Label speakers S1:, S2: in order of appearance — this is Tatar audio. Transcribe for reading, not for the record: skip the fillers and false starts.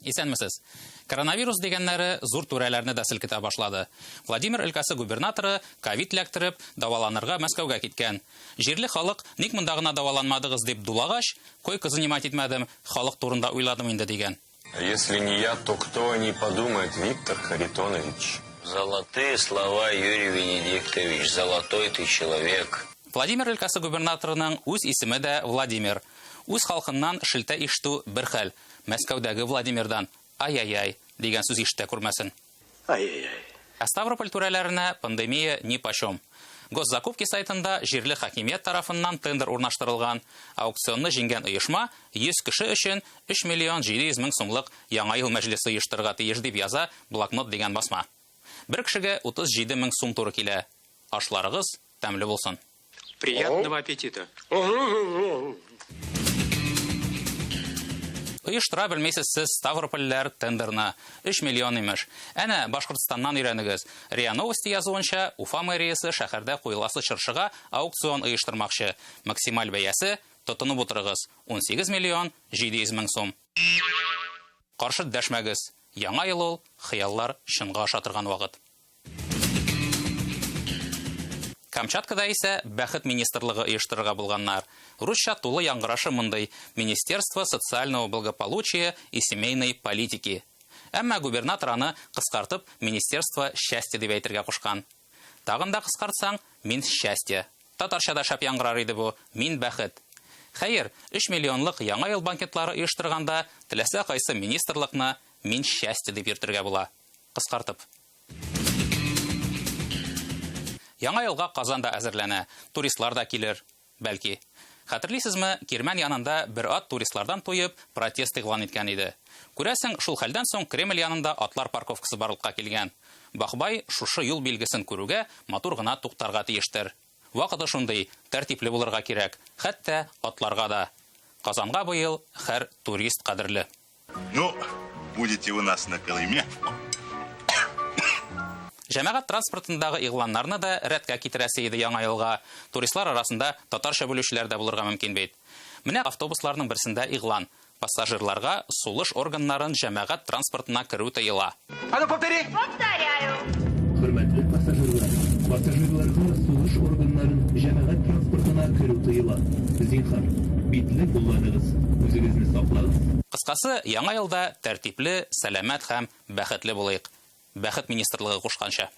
S1: Исәнмесез. Коронавирус дигәннәре зур түрәләрне дә селкетә башлады. Владимир өлкәсе губернаторы ковид эләктереп, дәваланырга Мәскәүгә киткән. Җирле халык, ник монда гына дәваланмадыгыз дип дулагач, койка занимать итмәдем, халык турында уйладым инде дигән.
S2: А если не я, то кто о ней подумает, Виктор Харитонович?
S3: Золотые слова, Юрий Венедиктович, золотой ты человек.
S1: Владимир өлкәсе губернаторының үз исеме дә Владимир. Үз халкыннан шелтә ишетү бер хәл, Мәскәүдәге Владимирдан Ай-яй-яй! дигән сүз ишетә күрмәсен.
S4: Ай-яй-яй.
S1: Ә Ставрополь түрәләренә пандемия нипочем. Госзакупки сайтында җирле хакимият тарафыннан тендер урнаштырылган. Аукционны җиңгән оешма 100 кеше өчен 3 миллион 700 мең сумлык Яңа ел мәҗлесе оештырырга тиеш, дип яза Блокнот дигән басма. Бер кешегә 37 мең сум туры килә. Ашларыгыз тәмле булсын.
S5: Приятного аппетита!
S1: Оештыра белмисез сез, ставропольләр, тендерны. Өч миллион, имеш. Әнә, Башкортстаннан өйрәнегез. РИА Новости язуынча, Уфа мэриясе шәһәрдә куеласы чыршыга аукцион оештырмакчы. Максималь бәясе, тотынып утырыгыз, 18 миллион 700 мең сум. Каршы дәшмәгез. Яңа ел ул, хыяллар чынга аша торган вакыт. Камчаткада исә Бәхет министрлыгы оештырырга булганнар. Русча тулы яңгырашы мондый, Министерство социального благополучия и семейной политики. Әмма губернатор аны, кыскартып, Министерство счастья дип әйтергә кушкан. Тагын да кыскартсаң, Мин счастье. Татарча да шәп яңгырар иде бу, Мин бәхет. Хәер, өч миллионлык Яңа ел банкетлары оештырганда, теләсә кайсы министрлыкны Мин счастье дип йөртергә була. Кыскартып. Яңа елга Казан да әзерләнә, туристлар да килер, бәлки. Хәтерлисезме, Кирмән янында бер ат туристлардан туеп, протест игълан иткән иде. Күрәсең, шул хәлдән соң Кремль янында атлар парковкасы барлыкка килгән. Бахбай шушы юл билгесен күрүгә матур гына туктарга тиештер. Вакыты шундый, тәртипле булырга кирәк, хәтта атларга да. Казанга быел һәр турист кадерле.
S6: Ну, будете у нас на Колыме.
S1: Җәмәгать транспортындагы игъланнарны да рәткә китерәсе иде яңа елга. Туристлар арасында татарча белүчеләр дә булырга мөмкин бит. Менә автобусларның берсендә игълан, Пассажирларга сулыш органнарын җәмәгать транспортына керү тыела.
S4: А ну повтори!
S7: Повторяю!
S8: Хөрмәтле пассажирлар, пассажирларга сулыш органнарын җәмәгать транспортына керү тыела. Зинһар, битлек кулланыгыз, үзегезне саклагыз.
S1: Кыскасы, Яңа елда тәртипле, сәламәт һәм бәхетле булыйк. Бәхет министрлыгы кушканча.